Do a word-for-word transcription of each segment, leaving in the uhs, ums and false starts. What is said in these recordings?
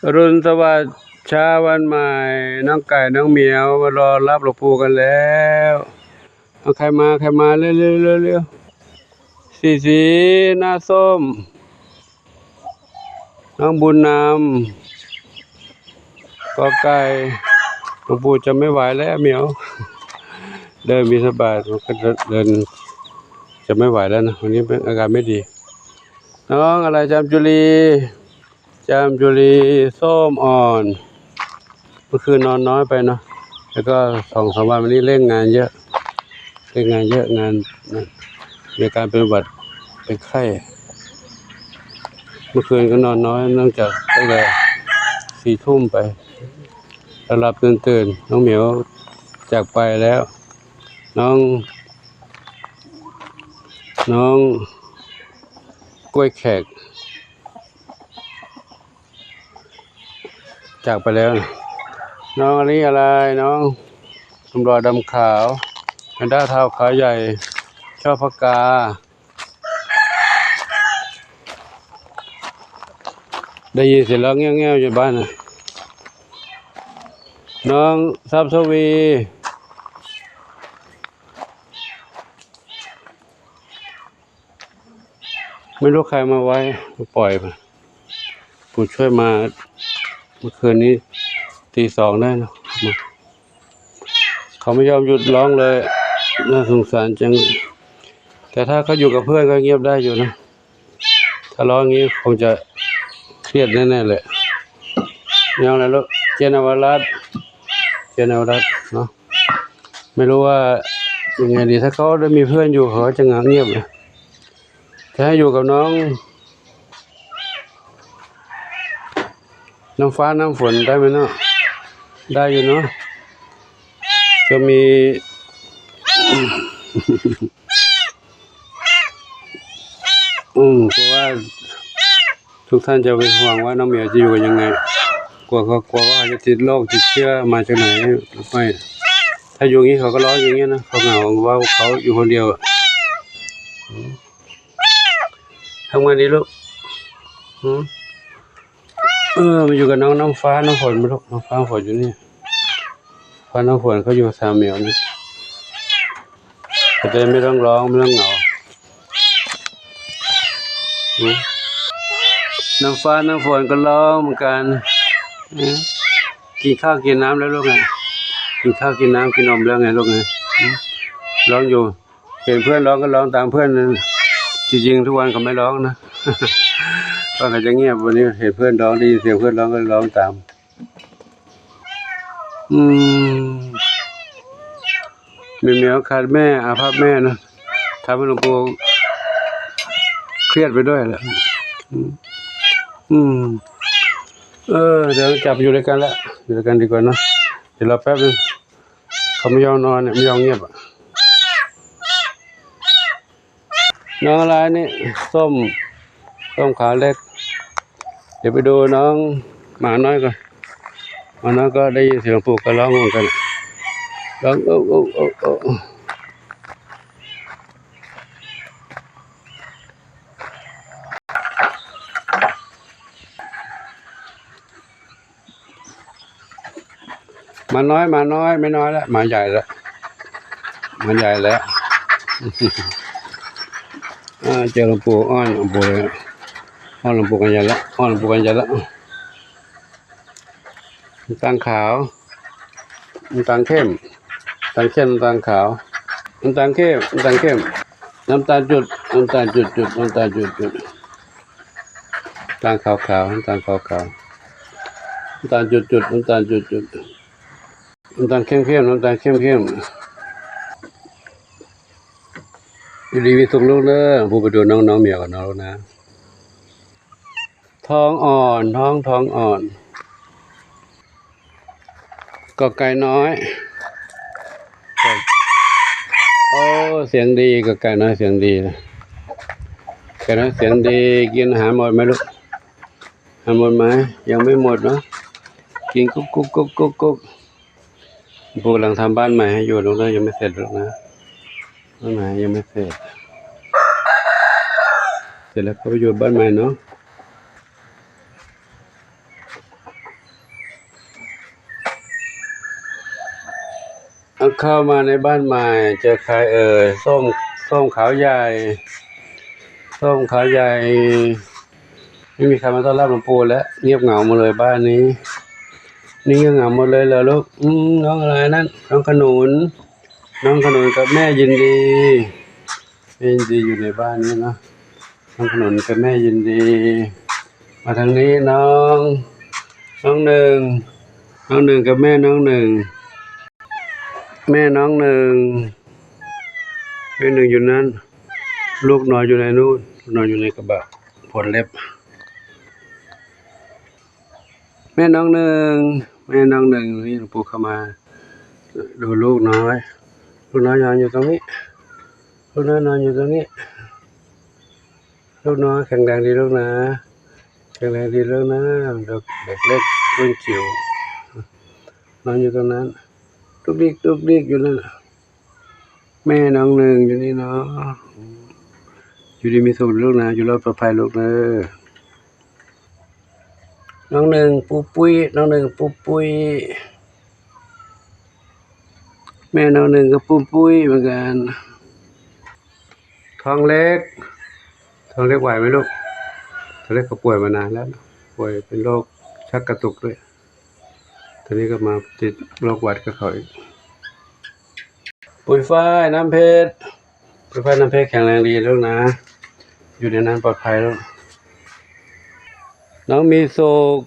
อรุณสวัสดิ์เช้าวันใหม่ น้องไก่น้องเหมียวมารอรับหลวงปู่กันแล้ว เอาใครมา ใครมา เร็วเร็วเร็วเร็ว สีสี หน้าส้ม น้องบุญนำ กอไก่ หลวงปู่จะไม่ไหวแล้วเหมียว เดินบิณฑบาตมันก็เดิน จะไม่ไหวแล้วนะ วันนี้เป็นอาการไม่ดี น้องอะไร จามจุลี จามจุลีส้มอ่อน เมื่อคืนนอนน้อยไปเนาะ แล้วก็สองสามวันมานี้เร่งงานเยอะ เร่งงานเยอะ งานนะ มีอาการเป็นหวัด เป็นไข้ เมื่อคืนก็นอนน้อย เนื่องจากตั้งแต่สี่ทุ่มไป แล้วหลับตื่นตื่น น้องเหมียวจากไปแล้ว น้อง น้องกล้วยแขก จากไปแล้ว น้องอันนี้อะไร น้องหนุ่มหล่อดำขาว แพนด้าเทาขาใหญ่ ชอบปากกา ได้ยินเสียงร้องแง่วๆอยู่บ้านนะ น้องทรัพย์ทวี ไม่รู้ใครมาไว้ ปล่อยมา ปู่ช่วยมา เมื่อคืนนี้ตีสองได้นะ เขาไม่ยอมหยุดร้องเลย น่าสงสารจัง แต่ถ้าเขาอยู่กับเพื่อนก็เงียบได้อยู่นะ ถ้าร้องอย่างนี้คงจะเครียดแน่ๆเลย ยังไงลูก เจนนวรัตน์ เจนนวรัตน์เนาะ ไม่รู้ว่ายังไงดี ถ้าเขาได้มีเพื่อนอยู่เขาจะเงียบนะ ถ้าให้อยู่กับน้อง น้ำฟ้าน้ำฝนได้ไหมเนาะ ได้อยู่เนาะ ก็มี อืม เพราะว่าทุกท่านจะเป็นห่วงว่าน้องเหมียวจะอยู่กันยังไง กลัวเขา กลัวว่าเขาจะติดโรคติดเชื้อมาจากไหนหรือไม่ ถ้าอยู่อย่างนี้เขาก็ร้องอย่างเงี้ยนะ เขาเหงาว่าเขาอยู่คนเดียวอะ อืม ทำไงดีลูก อืม เออ มาอยู่กับน้องน้ำฟ้าน้ำฝนมาลูก น้องฟ้าน้ำฝนอยู่นี่ ฟ้าน้ำฝนเขาอยู่สามเหมียวนี่ จะได้ไม่ต้องร้อง ไม่ต้องเหงา อืม น้ำฟ้าน้ำฝนก็ร้องเหมือนกัน อืม กินข้าวกินน้ำแล้วลูกไง กินข้าวกินน้ำกินนมแล้วไงลูกไง อืม ร้องอยู่ เห็นเพื่อนร้องก็ร้องตามเพื่อนนะ จริงๆทุกวันเขาไม่ร้องนะ ก็เขาจะเงียบ วันนี้เห็นเพื่อนร้อง ได้ยินเสียงเพื่อนร้องก็ร้องตาม อืม มีเหมียวขาดแม่ อาภัพแม่นะ ทำให้หลวงปู่เครียดไปด้วยแหละ อืม อืม เออ เดี๋ยวจับอยู่ด้วยกันละ อยู่ด้วยกันดีกว่าเนอะ เดี๋ยวรอแป๊บนึง เขาไม่ยอมนอนเนี่ย ไม่ยอมเงียบอะ น้องอะไรนี่ ส้ม ส้มขาเล็ก เดี๋ยวไปดูน้องหมาน้อยก่อน หมาน้อยก็ได้ยินเสียงปู่ก็ร้องเหมือนกัน ร้อง โอ๊ะ โอ๊ะ โอ๊ะ โอ๊ะ หมาน้อย หมาน้อย ไม่น้อยแล้ว หมาใหญ่แล้ว หมาใหญ่แล้ว อ่า เจอหลวงปู่ อ้อนหลวงปู่เลย อ้อนหลวงปู่กันใหญ่แล้ว อ้อนหลวงปู่กันใหญ่แล้ว น้ำตาลขาว น้ำตาลเข้ม น้ำตาลเข้ม น้ำตาลขาว น้ำตาลเข้ม น้ำตาลเข้ม น้ำตาลจุด น้ำตาลจุดจุด น้ำตาลจุดจุด น้ำตาลขาวขาว น้ำตาลขาวขาว น้ำตาลจุดจุด น้ำตาลจุดจุด น้ำตาลเข้มเข้ม น้ำตาลเข้มเข้ม อยู่ดีมีสุขลูกเด้อ ปู่ไปดูน้องๆเหมียวกันเนาะลูกนะ ท้องอ่อน ท้อง ท้องอ่อน กอไก่น้อย โอ้ เสียงดี กอไก่น้อย เสียงดีนะ ไก่น้อยเสียงดี กินอาหารหมดไหมลูก อาหารหมดไหม ยังไม่หมดเนาะ กินกุ๊กกุ๊กกุ๊กกุ๊กกุ๊ก ปู่กำลังทำบ้านใหม่ให้อยู่ลูกนะ ยังไม่เสร็จลูกนะ บ้านใหม่ยังไม่เสร็จ เสร็จแล้วก็ไปอยู่บ้านใหม่เนาะ เข้ามาในบ้านใหม่ เจอใครเอ่ย ส้ม ส้มขาวใหญ่ ส้มขาวใหญ่ ไม่มีใครมาต้อนรับหลวงปู่แล้ว เงียบเหงาหมดเลยบ้านนี้ นี่เงียบเหงาหมดเลยเหรอลูก อืม น้องอะไรนั่น น้องขนุน น้องขนุนกับแม่ยินดี แม่ยินดีอยู่ในบ้านนี้เนาะ น้องขนุนกับแม่ยินดี มาทางนี้น้อง น้องหนึ่ง น้องหนึ่งกับแม่น้องหนึ่ง แม่น้องหนึ่ง แม่หนึ่งอยู่นั้น ลูกนอนอยู่ในนู่น นอนอยู่ในกระบะ ผลเล็บ แม่น้องหนึ่ง แม่น้องหนึ่ง นี่หลวงปู่เข้ามา ดูลูกน้อย ลูกน้อยนอนอยู่ตรงนี้ ลูกน้อยนอนอยู่ตรงนี้ ลูกน้อยแข็งแรงดีลูกนะ แข็งแรงดีลูกนะ เด็ก เด็กเล็กรุ่นจิ๋ว นอนอยู่ตรงนั้น ดุกดิกดุกดิกอยู่นั่นน่ะ แม่น้องหนึ่งอยู่นี่เนาะ อยู่ดีมีสุขลูกนะ อยู่รอดปลอดภัยลูกเด้อ น้องหนึ่งปุ้มปุ้ย น้องหนึ่งปุ้มปุ้ย แม่น้องหนึ่งก็ปุ้มปุ้ยเหมือนกัน ท้องเล็ก ท้องเล็กไหวไหมลูก ท้องเล็กก็ป่วยมานานแล้ว ป่วยเป็นโรคชักกระตุกด้วย ตอนนี้ก็มาติดโรคหวัดกับเขาอีก ปุ้ยฝ้าย น้ำเพชร ปุ้ยฝ้าย น้ำเพชร แข็งแรงดีลูกนะ อยู่ในนั้นปลอดภัยลูก น้องมีสุข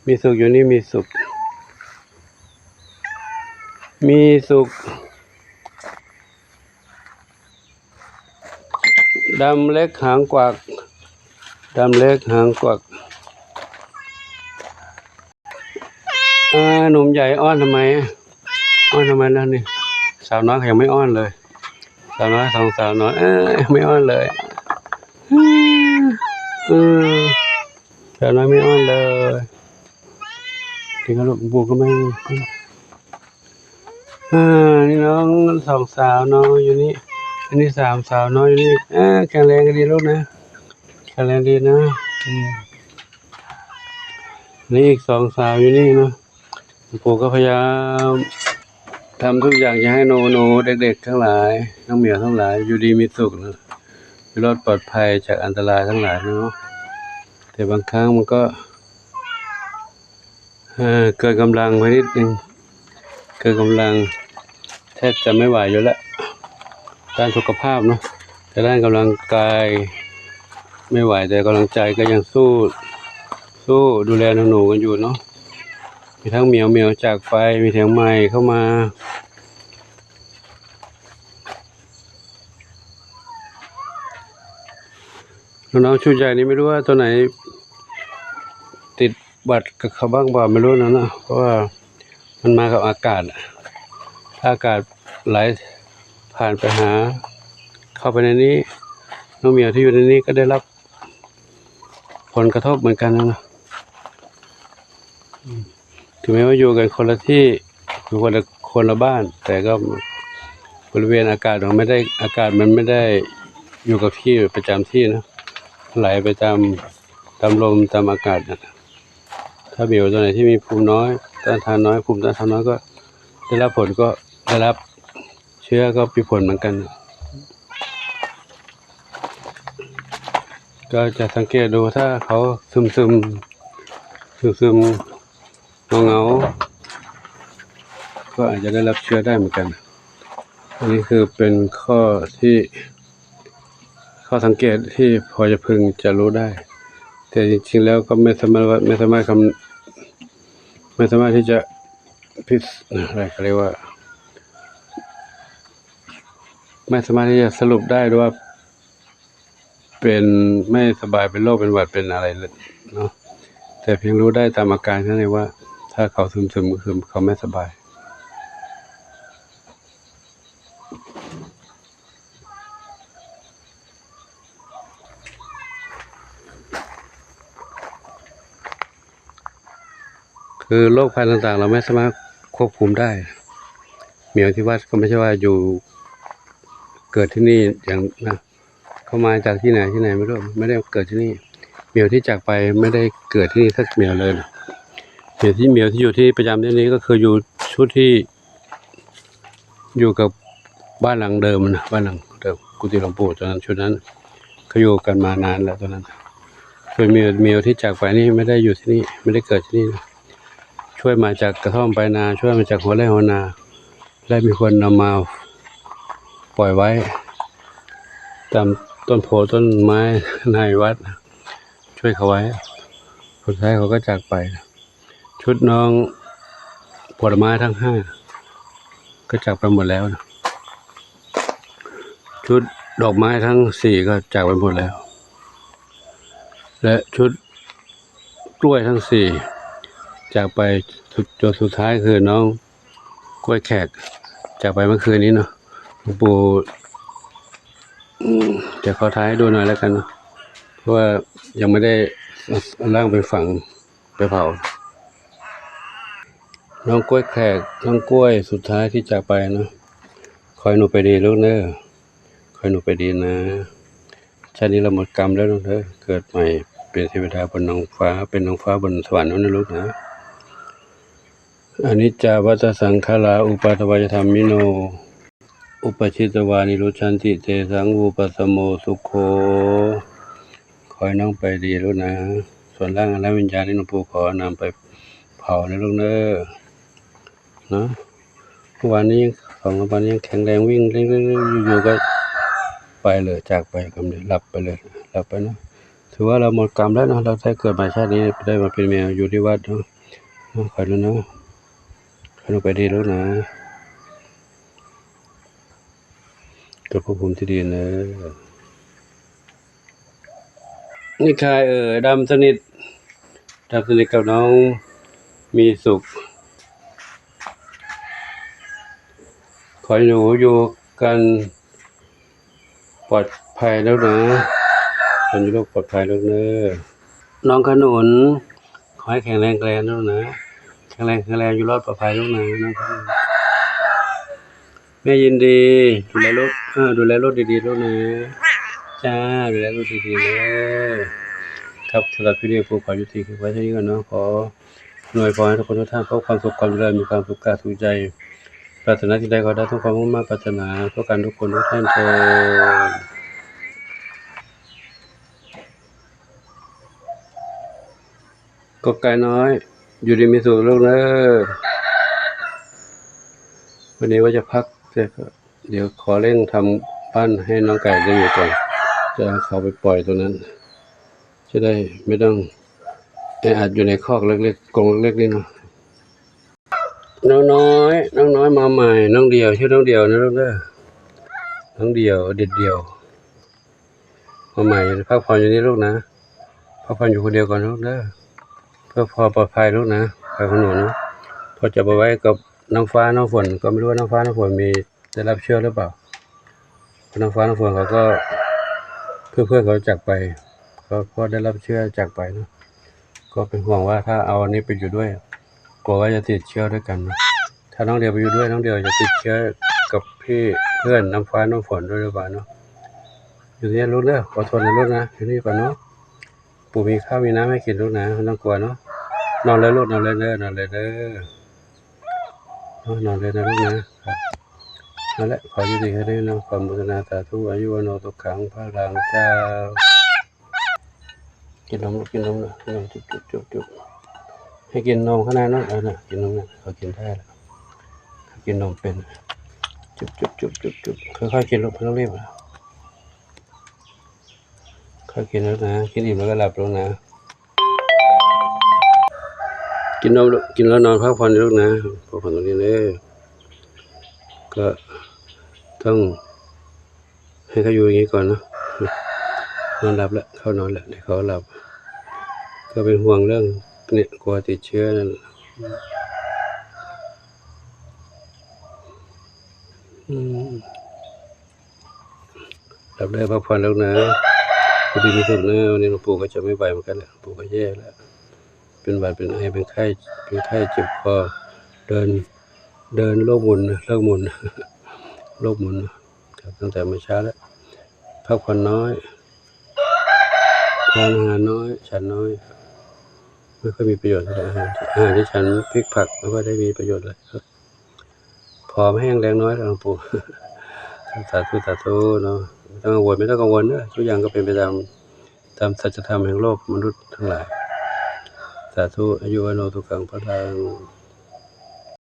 มีสุขอยู่นี่ มีสุข มีสุข ดำเล็กหางกวัก ดำเล็กหางกวัก อ่า หนุ่มใหญ่อ้อนทำไม อ้อนทำไมแล้วนี่ สาวน้อยเขายังไม่อ้อนเลย สาวน้อย สองสาวน้อย เอ้ย ไม่อ้อนเลย อืม อืม สาวน้อยไม่อ้อนเลย นี่ก็ลูกปู่ก็ไม่ อ่า นี่น้องสองสาวน้อยอยู่นี่ อันนี้สามสาวน้อยอยู่นี่ อ่า แข็งแรงกันดีลูกนะ แข็งแรงดีนะ อืม นี่อีกสองสาวอยู่นี่นะ ปู่ก็พยายามทำทุกอย่างจะให้หนูๆ เด็กๆ ทั้งหลาย น้องเหมียวทั้งหลาย อยู่ดีมีสุขนะ อยู่รอดปลอดภัยจากอันตรายทั้งหลายเนาะ แต่บางครั้งมันก็ เอ่อ เกินกำลังไปนิดนึง เกินกำลัง แทบจะไม่ไหวอยู่แล้ว ด้านสุขภาพเนาะ แต่ด้านกำลังกายไม่ไหว แต่กำลังใจก็ยังสู้ สู้ดูแลหนูๆ กันอยู่เนาะ มีทั้งเหมียวเหมียวจากไป มีแถวใหม่เข้ามา น้องๆ ชุดใหญ่นี่ไม่รู้ว่าตัวไหน ติดหวัดกับเขาบ้างเปล่าไม่รู้นะเนาะ เพราะว่ามันมากับอากาศอะ ถ้าอากาศไหลผ่านไปหา เข้าไปในนี้ น้องเหมียวที่อยู่ในนี้ก็ได้รับผลกระทบเหมือนกันนะเนาะ อืม ถึงแม้ว่าอยู่กันคนละที่ อยู่คนละ คนละบ้าน แต่ก็บริเวณอากาศมันไม่ได้ อากาศมันไม่ได้อยู่กับที่ประจำที่นะ ไหลไปตาม ตามลม ตามอากาศนะ ถ้าเหมียวตัวไหนที่มีภูมิน้อย ต้านทานน้อย ภูมิต้านทานน้อยก็ได้รับผล ก็ได้รับเชื้อ ก็มีผลเหมือนกัน ก็จะสังเกตดู ถ้าเขาซึมๆ ซึมๆ เหงาๆ ก็อาจจะได้รับเชื้อได้เหมือนกัน อันนี้คือเป็นข้อที่ ข้อสังเกตที่พอจะพึงจะรู้ได้ แต่จริงๆ แล้วก็ไม่สามารถว่า ไม่สามารถคำ ไม่สามารถที่จะพิส อะไรเขาเรียกว่า ไม่สามารถที่จะสรุปได้ว่า เป็นไม่สบาย เป็นโรค เป็นหวัด เป็นอะไรเนาะ แต่เพียงรู้ได้ตามอาการแค่นั้นเองว่า ถ้าเขาซึมๆ ก็คือเขาไม่สบาย คือโรคภัยต่างๆ เราไม่สามารถควบคุมได้ เหมียวที่วัดก็ไม่ใช่ว่าอยู่ เกิดที่นี่อย่างนะ เขามาจากที่ไหนที่ไหนไม่รู้ ไม่ได้เกิดที่นี่ เหมียวที่จากไปไม่ได้เกิดที่นี่สักเหมียวเลยนะ เหมียวที่ เหมียวที่อยู่ที่ประจำที่นี่ก็คืออยู่ชุดที่ อยู่กับบ้านหลังเดิมนะ บ้านหลังเดิม กุฏิหลวงปู่ตอนนั้น ชุดนั้น เขาอยู่กันมานานแล้วตอนนั้น ส่วนเมียว เมียวที่จากไปนี่ไม่ได้อยู่ที่นี่ ไม่ได้เกิดที่นี่นะ ช่วยมาจากกระท่อมปลายนา ช่วยมาจากหัวไร่หัวนา และมีคนนำมาปล่อยไว้ ตามต้นโพต้นไม้ในวัด ช่วยเขาไว้ สุดท้ายเขาก็จากไป ชุดน้องผลไม้ทั้งห้า ก็จากไปหมดแล้วนะ ชุดดอกไม้ทั้งสี่ก็จากไปหมดแล้ว และชุดกล้วยทั้งสี่ จากไปสุด จนสุดท้ายคือน้องกล้วยแขก จากไปเมื่อคืนนี้เนาะ หลวงปู่ อืม จะขอถ่ายให้ดูหน่อยแล้วกันเนาะ เพราะว่ายังไม่ได้เอาร่างไปฝัง ไปเผา น้องกล้วยแขก น้องกล้วยสุดท้ายที่จากไปเนาะ ขอให้หนูไปดีลูกเด้อ ขอให้หนูไปดีนะ ชาตินี้เราหมดกรรมแล้วลูกเด้อ เกิดใหม่เป็นเทวดาบนนางฟ้า เป็นนางฟ้าบนสวรรค์นู่นนะลูกนะ อนิจจาวัฏฏะสังขารา อุปาทวายธรรมิโน อุปปาทิตวานิรุจฉันติ เตสังวิปัสสโมสุโข ขอให้น้องไปดีลูกนะ ส่วนร่างอันไร้วิญญาณนี่หลวงปู่ขอนำไปเผานะลูกเด้อ เนาะ เมื่อวานนี้ สองสามวันนี้ยังแข็งแรงวิ่งเรื่อยๆ อยู่ๆ ก็ไปเลย จากไป กำเนิด หลับไปเลย หลับไปเนาะ ถือว่าเราหมดกรรมแล้วเนาะ เราได้เกิดมาชาตินี้ ได้มาเป็นแมวอยู่ที่วัดเนาะ เนาะ ขอให้รู้เนาะ ขอให้รู้ไปดีลูกนะ กับภพภูมิที่ดีนะ นี่ใครเอ่ย ดำสนิท ดำสนิทกับน้องมีสุข ขอให้หนูอยู่กันปลอดภัยแล้วนะ ขอให้ลูกปลอดภัยแล้วเนอะ น้องขนุน ขอให้แข็งแรงแข็งแรงลูกนะ แข็งแรงแข็งแรง อยู่รอดปลอดภัยลูกนะ น้องขนุน แม่ยินดี ดูแลลูก เออ ดูแลลูกดีๆ ลูกนะ จ้า ดูแลลูกดีๆ เด้อ ครับ สำหรับคลิปนี้ผมขอยุติคลิปไว้เท่านี้ก่อนเนาะ ขออวยพรให้ทุกคนทุกท่านพบความสุขความเจริญ มีความสุขกายสุขใจ ปรารถนาสิ่งใดขอให้ได้สมความมุ่งมา่ปรารถนา ทั่วกันทุกคนทุกท่านเทอญ กบไก่น้อย อยู่ดีมีสุขลูกเด้อ วันนี้ว่าจะพัก แต่ก็เดี๋ยวขอเร่งทำบ้านให้น้องไก่ได้อยู่ก่อน จะเอาเขาไปปล่อยตรงนั้น จะได้ไม่ต้องแออัดอยู่ในคอกเล็กๆ กรงเล็กๆ นี่เนาะ น้องน้อย น้องน้อยมาใหม่ น้องเดี่ยว ชื่อน้องเดี่ยวนะลูกเด้อ น้องเดี่ยว เด็ดเดี่ยว มาใหม่ พักผ่อนอยู่นี่ลูกนะ พักผ่อนอยู่คนเดียวก่อนลูกเด้อ เพื่อความปลอดภัยลูกนะ ไปของหนูนะ พอจะไปไว้กับน้องฟ้าน้องฝน ก็ไม่รู้ว่าน้องฟ้าน้องฝนมีได้รับเชื้อหรือเปล่า เพราะน้องฟ้าน้องฝนเขาก็ เพื่อนๆ เขาจากไป เขาก็ได้รับเชื้อจากไปเนาะ ก็เป็นห่วงว่าถ้าเอาอันนี้ไปอยู่ด้วย กลัวว่าจะติดเชื้อด้วยกันเนาะ ถ้าน้องเดียวไปอยู่ด้วย น้องเดียวจะติดเชื้อกับพี่เพื่อนน้องฟ้าน้องฝนด้วยหรือเปล่าเนาะ อยู่นี่ลูกเด้อ อดทนนะลูกนะ อยู่นี่ก่อนเนาะ ปู่มีข้าวมีน้ำให้กินลูกนะ ไม่ต้องกลัวเนาะ นอนเลยลูก นอนเลยเด้อ นอนเลยเด้อ นอนเลยนะลูกนะ ครับ นั่นแหละ ขออยู่ดีให้ได้นำความโมทนาสาธุ อายุวโนสุขังพลังเจ้า กินนมลูก กินนมนะ กินนมจุ๊บจุ๊บจุ๊บจุ๊บ ให้กินนมข้างในนั่น เออน่ะ กินนมเนี่ย เขากินได้แล้ว เขากินนมเป็น จุ๊บจุ๊บจุ๊บจุ๊บจุ๊บ ค่อยๆ กินลูก ไม่ต้องรีบนะ ค่อยกินแล้วนะ กินอิ่มแล้วก็หลับลงนะ กินนมลูก กินแล้วนอนพักผ่อนลูกนะ พักผ่อนตรงนี้เลย ก็ต้องให้เขาอยู่อย่างนี้ก่อนเนาะ นอนหลับแล้ว เขานอนแล้ว เดี๋ยวเขาหลับ ก็เป็นห่วงเรื่องเนี่ย กลัวติดเชื้อนั่นแหละ อืม หลับได้พักผ่อนแล้วนะ พอดีมีสุขนะ วันนี้หลวงปู่ก็จะไม่ไหวเหมือนกันแหละ หลวงปู่ก็แย่แล้ว เป็นหวัด เป็นไอ เป็นไข้ เป็นไข้ เจ็บคอ เดิน เดินโรคหมุนนะ โรคหมุน โรคหมุน ครับ ตั้งแต่เมื่อเช้าแล้ว พักผ่อนน้อย ทานอาหารน้อย ฉันน้อย ไม่ค่อยมีประโยชน์เท่าไหร่ อาหาร อาหารที่ฉันพริกผักไม่ค่อยได้มีประโยชน์เลยครับ ผอมแห้งแรงน้อยแล้วหลวงปู่ สาธุ สาธุเนาะ ไม่ต้องกังวล ไม่ต้องกังวลเนอะ ทุกอย่างก็เป็นไปตาม ตามสัจธรรมแห่งโลกมนุษย์ทั้งหลาย สาธุ อายุวัณโณ สุขัง พลัง